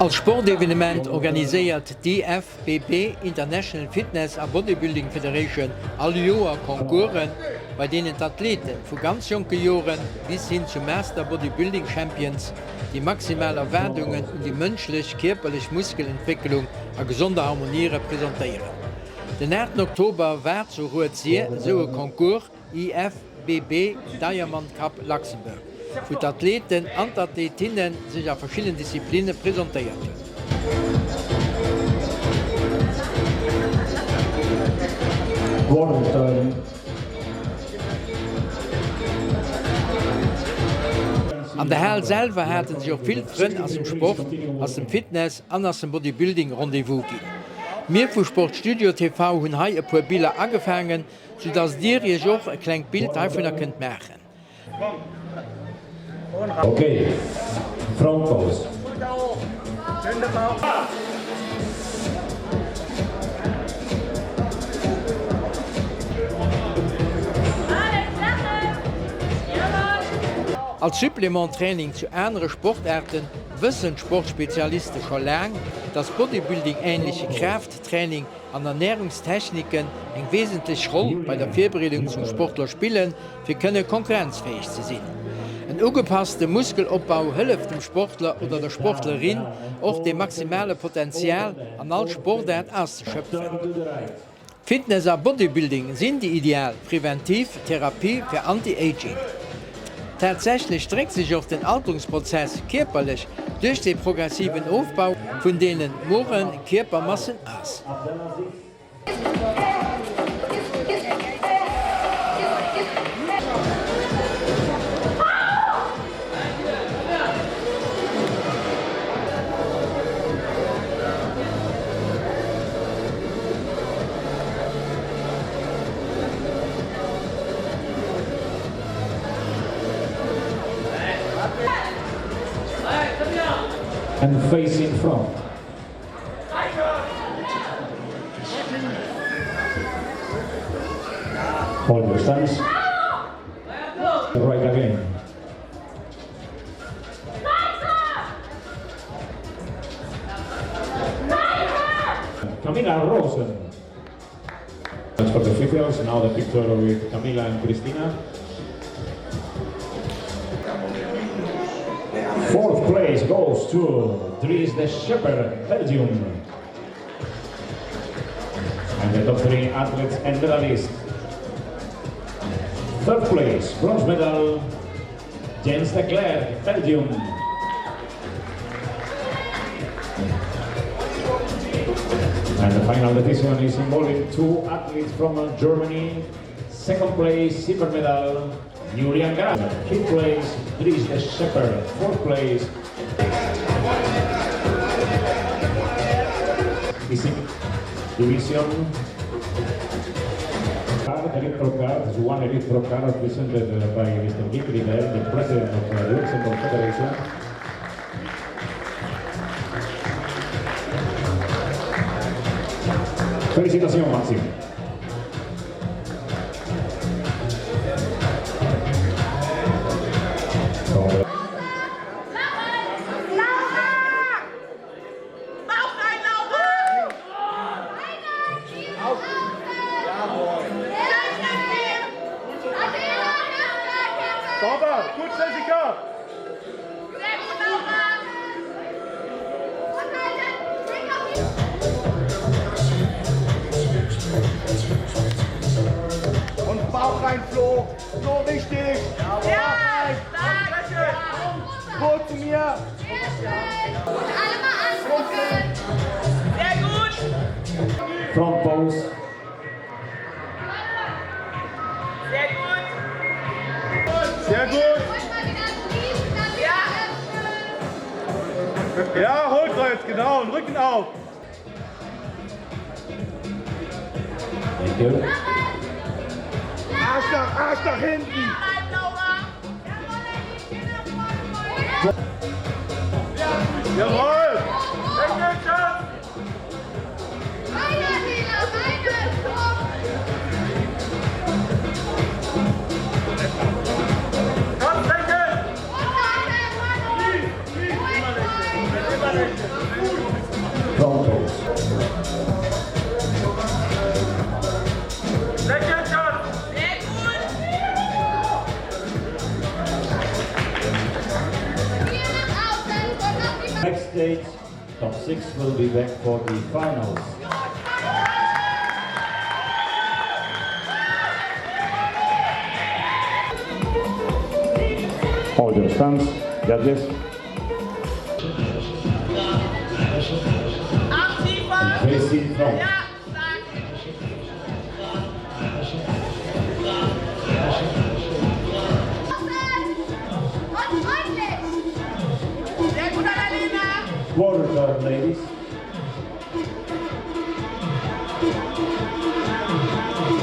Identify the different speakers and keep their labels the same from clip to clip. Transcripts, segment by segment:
Speaker 1: Als Sportevenement organiséiert d'IFBB, International Fitness a Bodybuilding Federation, all Joer Concoursen, bei deenen d'Athlete vu ganz jonke Jore bis hin zu Master Bodybuilding Champions déi maximal Erwaardungen un déi mënschlech kierperlech Muskelentwécklung a gesonder Harmonie representéieren. Den 8 Oktober war zu Rued-Sir esou e Concours. IFBB Diamond Cup Luxembourg, wou d'Athleten an d'Athletinne sech a verschiddenen Disziplinne presentéiert hunn. An der Hal selwer hate sech och vill Frënn aus dem Sport, aus dem Fitness an aus dem Bodybuilding Rendez-vous ginn. Mir vu Sportstudio TV hunn hei e puer Biller agefaangen, Sou dass dir iech och e klengt Bild heivunner kënnt maachen.
Speaker 2: Ok, Front Pose.
Speaker 1: Als Supplément-Training zu anere Sportaarten wëssen d'Sportspezialiste scho laang, dass Bodybuilding-änleche Kraafttraining an Ernärungstechniken eng wesentlech Roll bei der Virbereedung zum Sportler spillen, fir kënne konkurrenzfäeg ze sinn. En ugepasste Muskelopbau hëlleft dem Sportler oder der Sportlerin och de maximale Potenzial an all Sportaart auszeschöpfen. Fitness a Bodybuilding sinn déi ideal präventiv Therapie fir Anti-Aging. Tatsächlech dréckt sech och den Alterungsprozess kierperlech duerch de progressiven Ofbau vun deene moren Kierpermassen aus.
Speaker 2: And face in front. Hold your stance. Right again. Camila Rosen. That's for the females. Now the picture with Camila and Cristina. Fourth place goes to Dries de Shepherd, Belgium. And the top three athletes and medalists. Third place, bronze medal, Jens de Klerk, Belgium. And the final decision is involving two athletes from uh, Germany. Second place, silver medal, Julian Graf. Fifth place, Dries de Shepherd. Fourth place, Physique Division. Card, Elite Pro Card, is one Elite Pro Card presented uh, by Mr. Guy Ridel, the president of the Luxembourg Federation. Félicitations, Maxime.
Speaker 3: Und Bauch rein, Flo. So wichtig. Ja, Flo zu mir.
Speaker 4: Und alle mal angucken.
Speaker 5: Sehr gut.
Speaker 2: Front pose.
Speaker 5: Sehr gut.
Speaker 3: Sehr gut.
Speaker 4: Ruhig mal wieder schließen, dann
Speaker 5: Ja.
Speaker 4: öffnen.
Speaker 3: Ja, Hohlkreuz, genau. Und Rücken auf.
Speaker 2: Thank you.
Speaker 3: Arsch nach, Arsch nach hinten.
Speaker 5: Bleiben, Laura.
Speaker 3: Jawohl. Hände, Schatz.
Speaker 4: Weiter, Lena, weiter. Komm.
Speaker 3: Komm, Hände.
Speaker 4: Und weiter, Manu.
Speaker 3: Immer lächeln. Immer lächeln.
Speaker 5: Lächeln schon. Sehr gut.
Speaker 4: Hier nach außen und auf die
Speaker 2: Next date, top 6 will be back for the finals. Hold your stance, judges.
Speaker 5: Arm tiefer.
Speaker 2: Facing front.
Speaker 5: Ja, stark.
Speaker 4: Außen und freundlich.
Speaker 5: Sehr gut, Annalena.
Speaker 2: Quarter turn, ladies.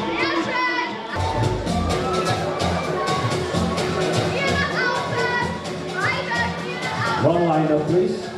Speaker 4: Sehr schön. Hier nach außen. Weiter, hier nach außen.
Speaker 2: One line up, please.